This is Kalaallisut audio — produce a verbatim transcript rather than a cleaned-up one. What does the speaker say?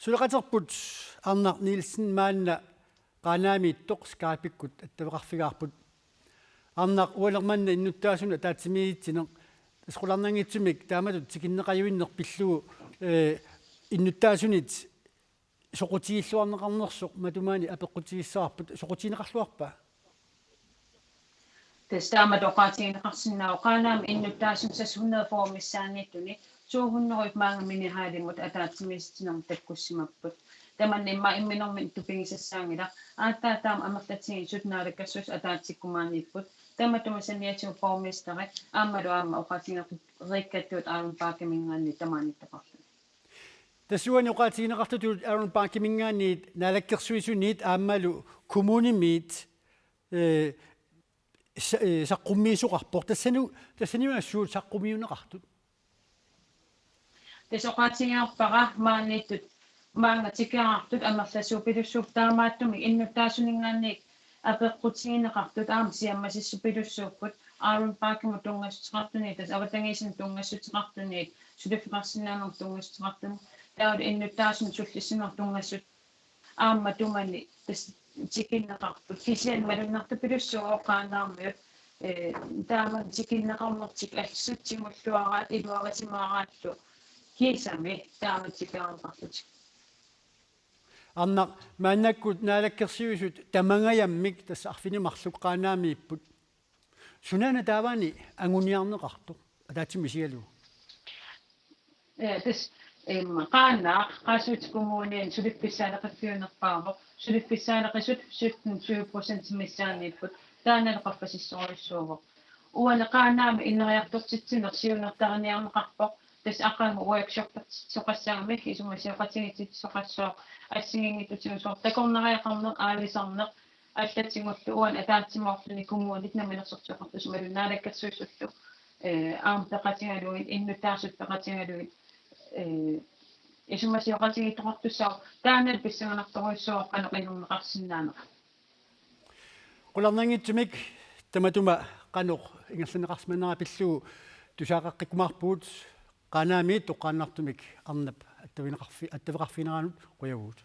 Suleqaterput Arnaq Nielsen maanna Qaanaamiittoq Skype-ikkut attaveqarfigaarput. Arnaq, ualermanna innuttaasunut ataatsimiitsineq, tassa qularnanngitsumik taamatut tikinneqajuinneq pillugu, eh, innuttaasunit soqutigilluarneqarnersoq matumaani apeqqutigissavarput, soqutigineqarluarpa? Tassa taamatut oqaatigineqarsinnaavoq Qaanaami innuttaasunut seks hundrede fyrre missaanniittuni to hundrede maanga minihaalimut ataatsimiititsinermut takkussimapput. Tamanna immaqa imminorminnut tupigisassaanngilaq. Aatsaat taama amerlatigisut Naalakkersuisut ataatsikkumaaniipput. Tamatuma saniatigut borgmesteri aammalu aamma oqaatigereeqqattuut Aaron Bagiminngaanniit tamaaniittoqarluni. Tassa uani oqaatigineqartutut Aaron Bagiminngaanniit Naalakkersuisuniit aammalu kommunimiit, eh, sa-, eh, saqqummiisoqarpoq. Tassani-, tassaniuna suut saqqummiunneqartut? Tassa oqaatigiarpara maaniittut maanga tikeraartut amerlasuupilussuupput, taamaattumik innuttaasuninngaanniit apeqqutigineqartut aamma siammasissupilussuupput, Aaron Bagimut tunngassuteqartuniit, tassa avatangiisinut tunngassuteqartuniit, suliffeqarsinnaanermut tunngassuteqartuniit, taavalu innuttaasunut sullissinermut tunngassut aamma tumani tassa tikinneqarput. Kisianni malunnartupilussuuvoq Qaanaarmiut, eh, taama tikinneqarnertik assut tigulluaraat iluarisimaaraallu kiisami taama tikeraarneqarlutik. Arnaq, maannakkut Naalakkersuisut tamangajammik, tassa arfineq-marluk, Qaanaamiipput. Sunaana taavani anguniarneqartoq ataatsimut isigalugu? Eh, tassa, em, Qaanaaq Qaasuitsup Kommuniani suliffissaaleqiffiunerpaavoq. Suliffissaaleqisut sytten tyve procent missaanniipput. Taannalu qaffasissorujussuuvoq. Uani Qaanaami ineriartortitsineq siunertariniarneqarpoq. Tassa aqagu workshopertitsisoqassagamik, isumasioqatigiitsitsisoqassooq, assigiinngitsutigut soorlu takornariaqarneq, aalisarneq, allatigullu uani ataatsimoorluni kommunit Namminersorsioqartussat imaluunniit Naalakkersuisullu, eh, aamma peqatigalugit, innuttaasut peqatigalugit, eh, isumasioqatigiittoqartussaavoq, taannalu pissanganartorujussuuvoq qanoq ingerlaqqaarsinnaaneq. Qularnanngitsumik tamatuma qanoq ingerlanneqarsimaneraa pillugu tusaaqaqqikkumaarpugut. Qaanaamiit toqqaannartumik arnap attavineqarfi-, attaveqarfigineranut qujavugut.